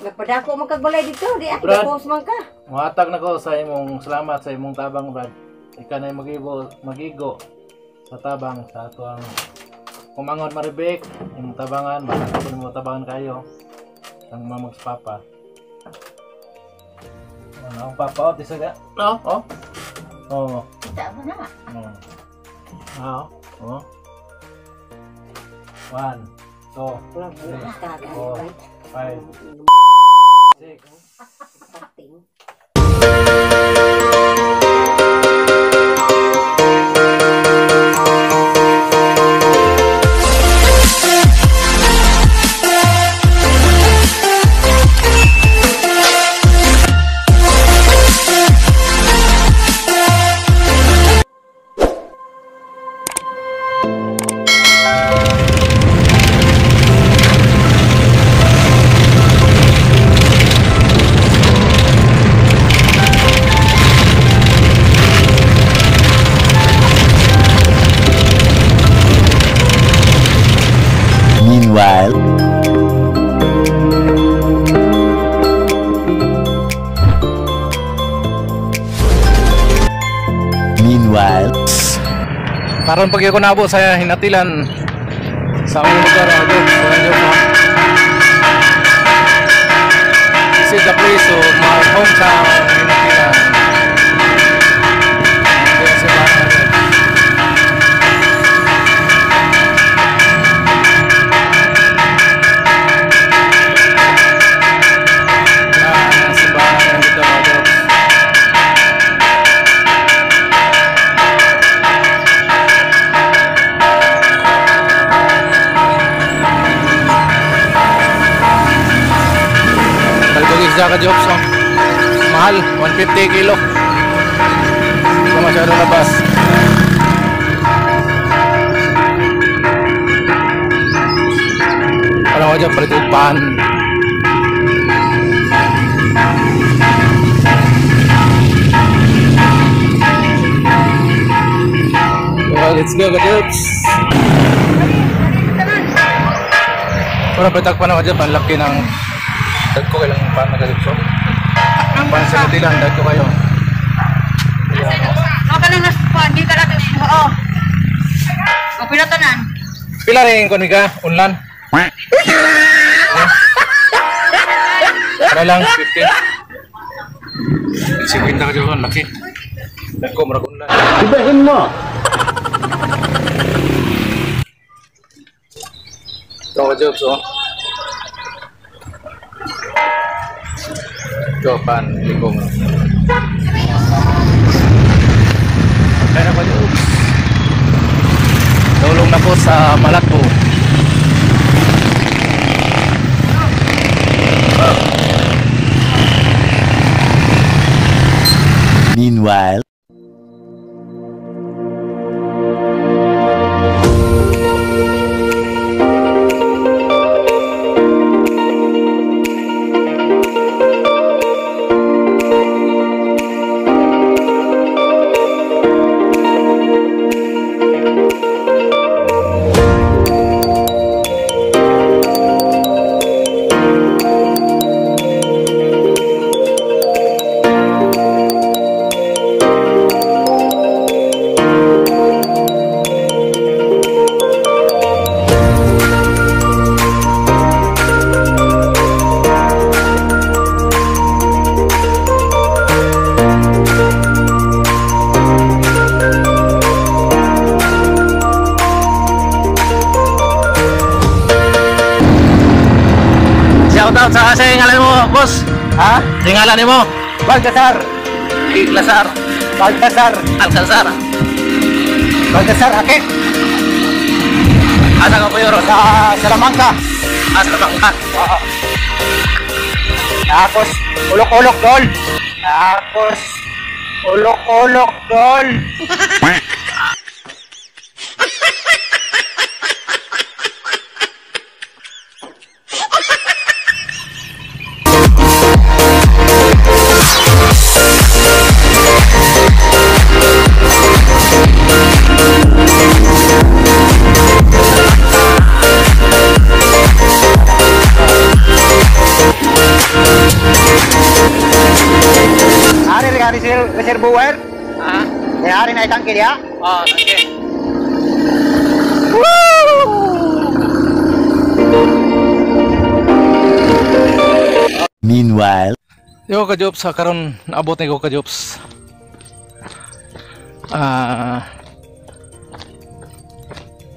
Nagpadako man kag balay dito, di ako Brad. post man ka. Muhatag na ko sa imong salamat sa imong tabang, Brad. Ikaw na magibo, magigo sa tabang sa ato ang kumangon Maribek, imong tabangan, malaki ko nimo tabangan kayo. Ang mamag sa papa. Ano ang papa oh, tisa ka? No, oh. Oh. Kita mo na. Oh. Ah, oh. 1, 2, 3, 4, 5, 6. Pating. Meanwhile, meanwhile, Karon pag ko nabo sa hinatilan sa among lugar, mga jokes, walang joke, no? This is the place of my hometown, Ginatilan. Kaya si Bana, yan, ang simbahan na dito, mga jokes. Talbog isda ka jokes, oh. Mahal, 150 kilo. Hindi ko masyado labas. Alam ko dyan, palit og pan. Well, let's go, ka-jokes. Wala pa tagpan ako dyan, panlaki ng dagko kailang pan na ka-jokes, oh. Pan sa Natilan, dagko kayo. Ayan, oh. No ka nang naspan, di ka lang oo. O pila tanan? Pila rin ko ka, unlan. Para lang, 15. 50 ka dyan, laki. Dagko, murag unlan. Ibahin mo. Ito ka jokes, oh. Ito, pan, likong. Kaya pa jokes. Tulong na po sa Malakbo. Meanwhile, Shout out sa kasi ngalan mo, boss. Ha? Sa ngalan mo? Baltasar. Baltasar. Baltasar. Alcazar. Baltasar Ake. Asa ka po yun? Sa Salamanca. Asa Salamanca. Oo. Tapos, ulok-ulok dol. Tapos, ulok-ulok dol. reservoir. Ha? Kaya rin ay tangke diha. Oh, okay. Meanwhile. Yo ka Jobs, karon naabot ni ko ka Jobs.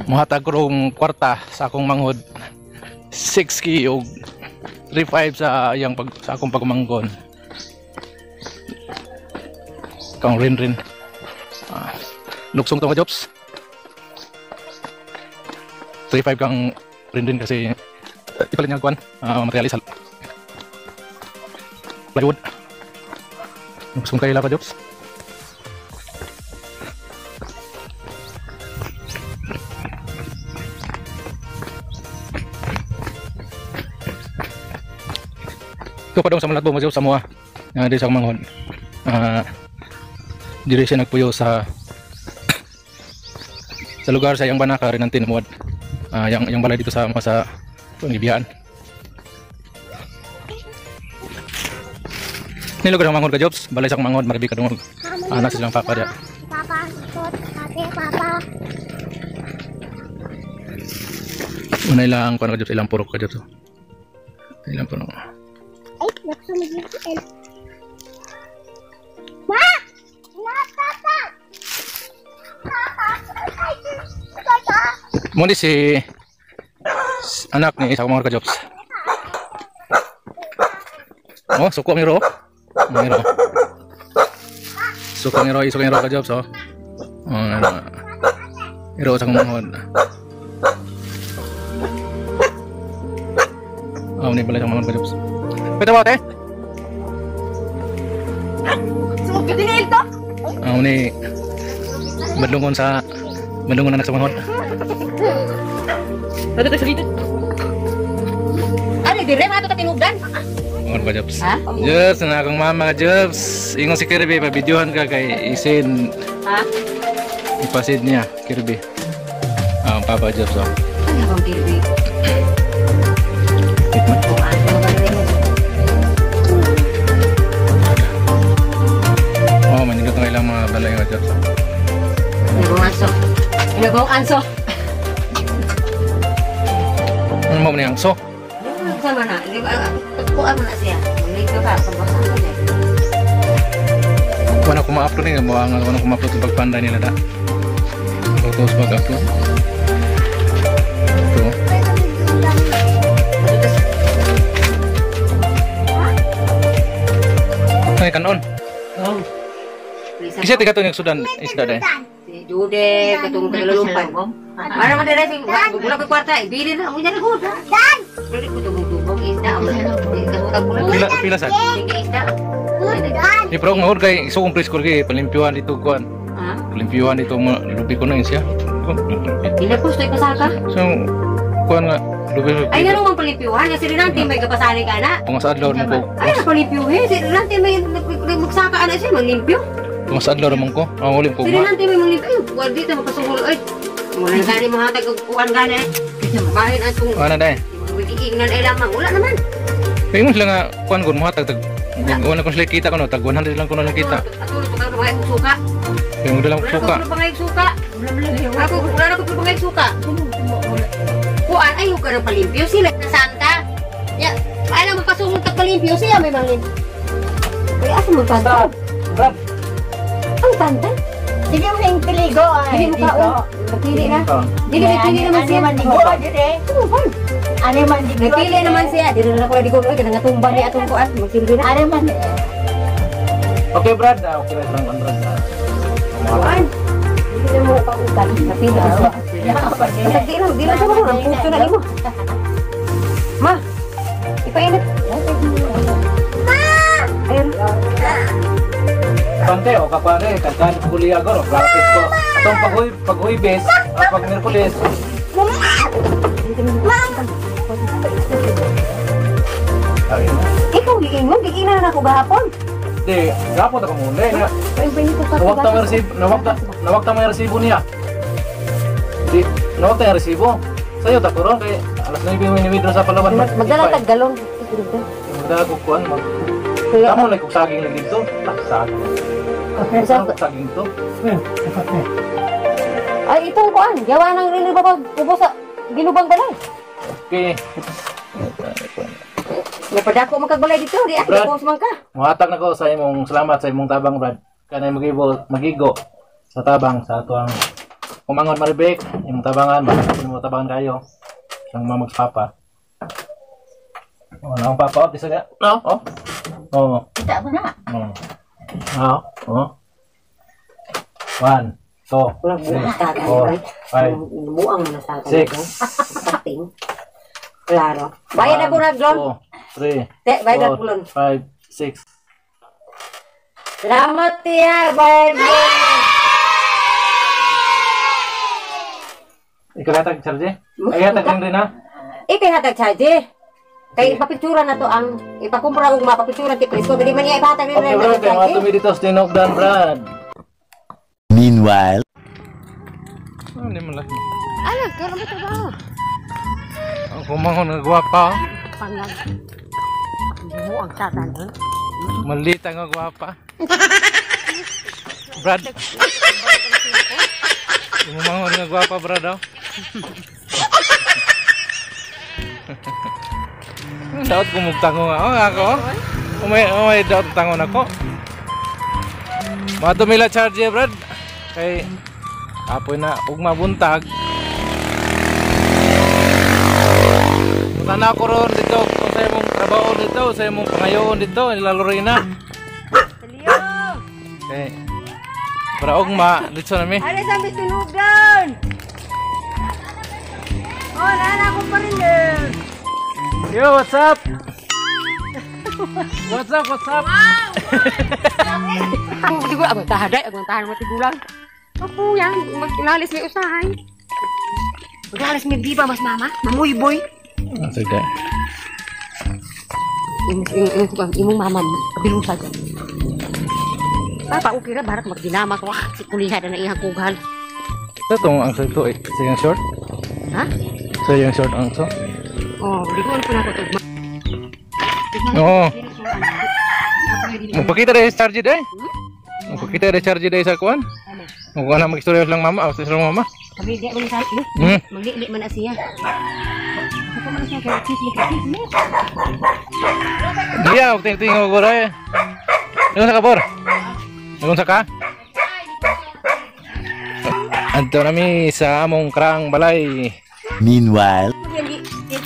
Muhatag ko rong kwarta sa akong manghod. 6K og 3.5 sa iyang pag sa akong pagmanggon. Kang rin rin. Luksong to ka Jobs. 3.5 kang rin rin kasi ipalit niya kuan, materialis plywood. Luksong kayo ka Jobs. Ito pa daw sa Malatbo, Jobs, sa mua. Di sa manghod. Diri siya nagpuyo sa sa lugar sa iyang banaka rin ang tinuwad. Yang balay dito sa sa pangibiyaan. Ni lugar ang manghod ka Jobs, balay sa manghod, maribi ka dungog. Nasa silang papa diya. Papa, ikot, ate, papa. Una ilang kuan ka Jobs, ilang purok ka Jobs. Ilang purok. Ay, nagsunod si El. Ma! Natata! Tata! Tata! Mo ni si anak ni isa ka mga ka Jobs. Oh, suko ang iro. Ang iro. Suko ang iro, isuko ang iro ka Jobs, oh. Oh, iro. Iro sa manghod. Oh, ni balay sa manghod ka Jobs. Pwede ba, te? Sumugod din ito. Oh, ni badlungon sa badlungon anak sa manghod. Ano to sa dito? Ano dire mato ta tinugdan? Manghod ka Jobs. Ha? Jobs, na akong mama ka Jobs. Ingon si Kirby, pabidyohan ka kay isin Ha? ipasid niya, Kirby. Ang papa Jobs, oh. Ano bang Kirby? Oh, manindot na ilang mga balay ka Jobs. Inagong anso. Inagong anso. Ano mo niyang so? Sama na. Kuan mo na siya. Maglito ka. Pabasa ka niya. Wala ko ma-upload niya, buwang wala ko ma-upload yung pagpanday nila da. Photos pag-upload. Ito. Ay, kanon. Kasi tiga to yung sudan isda dai. Si Jude, katong kalalumpan. Para man dire si wala ko kwarta, ibili na mo niya ko. Dan! Dili ko tubog-tubog isda. Kasutag ko Pila pila sad. Sige isda. Dan! Di pero ngahod kay iso kong preschool kay palimpyuhan dito kuan. Ha? Palimpyuhan dito mga lubi ko na yun siya. Dili ko stoy pasaka. So kuan nga lubi ko. Ay ngano man palimpyuhan nga si Rinante may kapasali ka na. Kung sa adlaw mo ko. Ay na palimpyuhe si Rinante may magsaka ana siya manglimpyo. Kung sa adlaw mo ko. Ang ulim ko Si ma. Rinante may manglimpyo. Ay wala dito makasungol ay. Wala na gani mahatag og kuan gani. Bahin atong Ana dai. Iingnan ay lamang wala naman. Kaya mo sila nga kuan ko muhatag tag wala ko sila kita kuno tag 100 lang kuno nang kita. Atulog pa kang suka. Kaya mo dalang Wala suka. ko pangay suka. Ako wala ko pangay suka. Kuan ay ka ng palimpyo sila Santa. Ya, paano mapasungod ka palimpyo siya may mangin. Ay asa mo panta? Brad. Ang panta? Sige mo yung piligo ay. Dili mo ka oh. Nagpili na. Dili nagpili naman siya. Ano man digo dire? Ano ba? Ano man digo? Nagpili naman siya. Dili na ko di ko kay nga tumba ni atong kuan magsilbi na. Ano man? Okay Brad, okay ra lang Brad. Kuan. Dili na mo pa utan. Napili na siya. Basta di lang, di lang sa mga ang puso na nimo. Ma. Ipainit. Ayun. Pante o kapare, kantan kuliya ko, practice ko. Atong pag-uy, pag-uybes, pag Miyerkules. Ikaw giingon, giingnan na ako gahapon. Di, gapon ako muna eh. Ay, benito pa. Nawag ta may resibo, nawag ta may resibo niya. Di, nawag ta yung resibo. Sa'yo, ta ko ron, kay alas 9 mo ini-withdraw sa Palawan. Magdala tag galon. Magdala ko kuan, mag. Tamo lang kung saging lang dito. Ah, saging. Sa Saging to. Ay, itong kuan, gawa ng rin ba ubo sa ginubang balay. Okay. Napadako man kag balay dito, di ako Brad. ubos man ka. Muhatag nako sa imong salamat sa imong tabang, Brad. Kanay magibo magigo sa tabang sa ato ang kumangon Maribek, imong tabangan, baka mo tabangan kayo. Siyang mamag sa papa. Oh, na ang papa, oh, tisa niya. No, oh. Oh. Kita mo na. Oh. Oh. Oh. 1, 2, Wala buang 3, tatay. 4, 5, Buang man sa tatay. 6. Pating. Klaro. Bayad na ko raglon. 2, 3, Te, bayad na kulon. 4, 5, 6. Salamat tiya, bayad mo. Ikaw hatag, Charge? Ay, hatag rin rin, ha? Ikay hatag charge. Kay ipapictura na to ang ipakumpra og mapapictura ti Presko. Dili man niya ipahatag rin Okay, rin Brad. Kaya mga tumi dito sa Tinogdan, Brad. Meanwhile. Ano mo lang? Ala, karon ba trabaho? Ang kumangon nga gwapa, oh. Pangag. Buang tatan. Malita nga gwapa. Brad. Kumangon nga gwapa, Brad, oh. Daot kumugtango nga. Oh, ako. Umay, daot tangon ako. Matumila charge, Brad. Kay apoy na ugma buntag. Punta na ako ron dito kung sa imong trabaho dito, sa imong pangayoon dito, nila Lorena. Okay. Para ugma dito na mi. Ano sa mitunugan? Oh, nana ko pa rin eh. Yo, what's up? What's up? What's up? Hindi ko abang tahaday, abang tahan mo tigulang. Opo, yan. Maglalis may usahay. Maglalis may biba, mas mama. Mamuy boy. Sige. Imong mama, kabilusa dyan. Papa, okay ra, barat magdinama ko. Si kuliha na iyang kugan. Ito tong ang ito eh. Sa yung short? Ha? Sa yung short ang so? Oh, di ko alam ko na Oo. Magpakita rin sa charge day. Magpakita rin charge day sa kuan. Magkuhan na mag-istorya lang mama. Ako sa mama. Kami di man sa Magli man na siya. Ako man siya kay chismis. Diya, huwag tingin ko eh. Ingon sa ka, Bor? Ingon sa ka? Anto nami sa among krang balay. Meanwhile.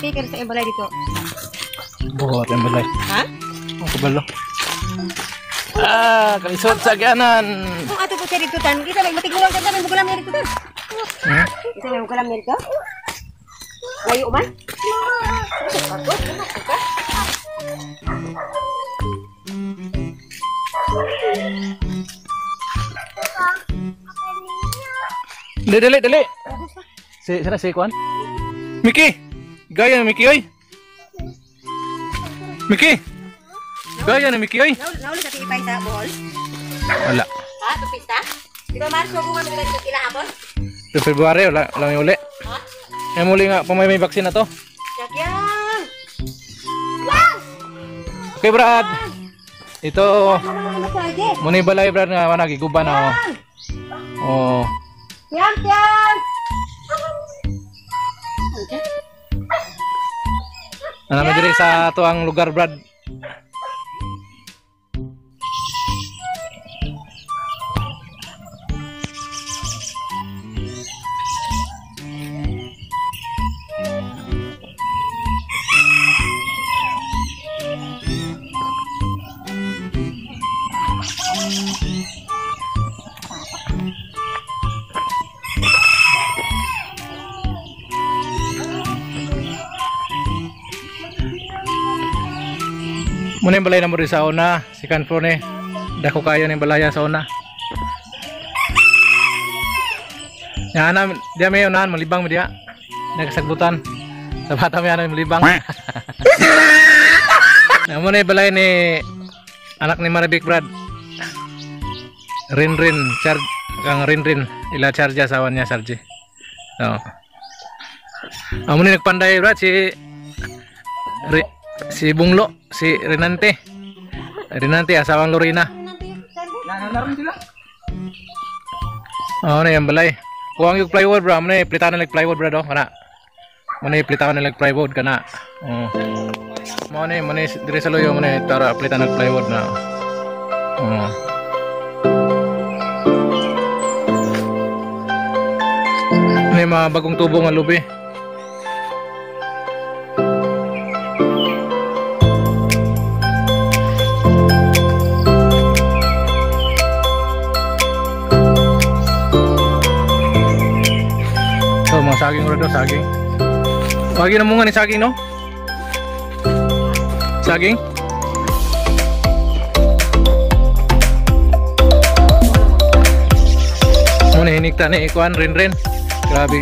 Caretaker sa balay dito. Buhat ang balay. Ha? Ang kabalo. Ah, kalisod sa ganan. Kung ato po siya dito tan, kita may matigulang ka may bukulam niya dito tan. Kita may bukulam niya dito. Layo man? Dali, dali, dali. Si, sana si Kwan? Miki! Gaya na Miki, oy! Miki! Gaya na Miki, oy! Nauli sa tinipay sa Bohol? Wala. Ha? Tupista? Di ba Marso kung ano sa kilahapon? Sa February, wala, wala may uli. Ha? May muli nga, pumay may vaccine na to. Sakyan! Okay, Brad! Ito, muna yung balay, Brad, nga nagiguba na, oh. Oh. Tiyan, tiyan! Ano naman diri sa ato ang lugar, Brad. Muna yung balay na mo rin sa una, si Canfro ni. Dako kayo ng balaya sa una. Yan na, diya may unahan, malibang mo diya. Nagkasagbutan. Sa bata may ano, malibang. Yan muna yung balay ni anak ni Maribik Brad. Rinrin, charge, ang Rinrin, ila charge asawa niya, charge. So. Amo ni nagpanday Brad si si Bunglo, si Renante. Renante, asawang Lorena. Nananaroon sila. Oh, na yung balay. Kuha ang yung plywood bro, mo na plitan na plywood bro do kana. Mo na plitan na plywood kana. Oh. Mo na dire sa luyo mo na tara plitan na plywood na. Oh. May mga bagong tubo nga lubi. So, mga saging bro, saging. Wagi na munga ni saging, no? Saging? Muna hinikta ni ikuan rin-rin. Grabe.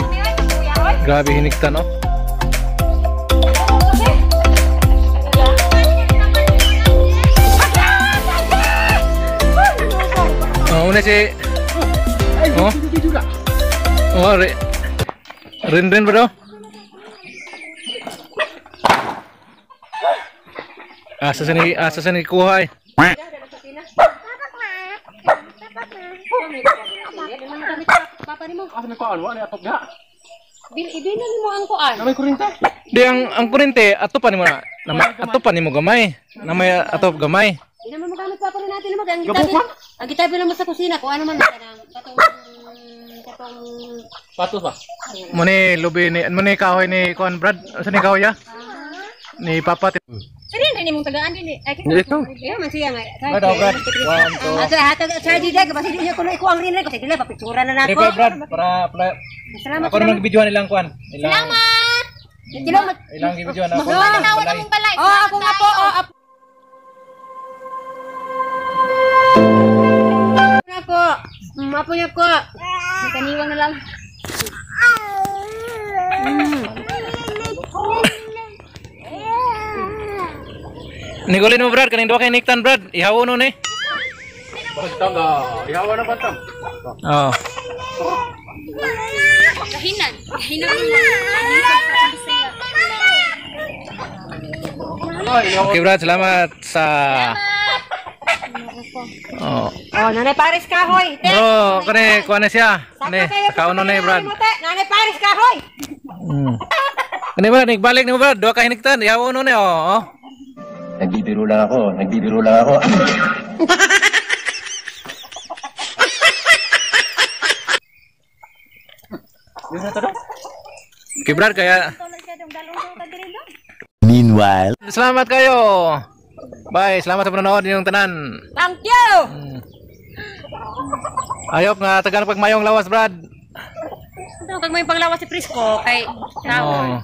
Grabe hinikta, no? Oh, una si oh. Oh, rin-rin bro. Asa sa ni kuha eh. Di ang kurente ato pa nimo na. Ato pa nimo gamay. Namay ato gamay. Di naman magamit pa rin natin naman. Ang gitabi naman sa kusina kung ano man kanang katong patos ba? Muni lubi ni muni kahoy ni kuan Brad. Asa ni kahoy ya? Ni Papa. Sirin rin imong tagaan din eh. Ay kito. Iya man siya nga. Brad, Brad. 1 2. Ato hatag sa di dag basi di ko na ikuang rin rin kasi dili pa pictura na nako. 3 Brad para Salamat. Ako naman gibidyohan nilang kuan. Salamat. Salamat. Ilang gibidyohan ako. Balay. Oh, ako nga po. Oh, apo. Ako. Mapo niya ko. Kaniwang na lang. Nigulin mo Brad, kaning duha kay niktan Brad. Ihawo no ni. Bantang ah. Ihawa na bantang. Oh. Kahinan. Kahinan. Okay Brad, salamat sa Oh. Oh, Nanay Paris kahoy. Bro, kani kuan na siya. Kani, kauno na Brad. Nanay Paris kahoy. Kani Brad, nagbalik ni mo Brad, duha ka hiniktan. Ihawo no ni oh. Nagbibiro lang ako, nagbibiro lang ako. Okay Brad, kaya Meanwhile. Salamat kayo. Bye, salamat sa panonood ninyong tanan. Thank you. Ayop nga tagan pag mayong lawas Brad. Ito kag may panglawas si Prisco kay Oh.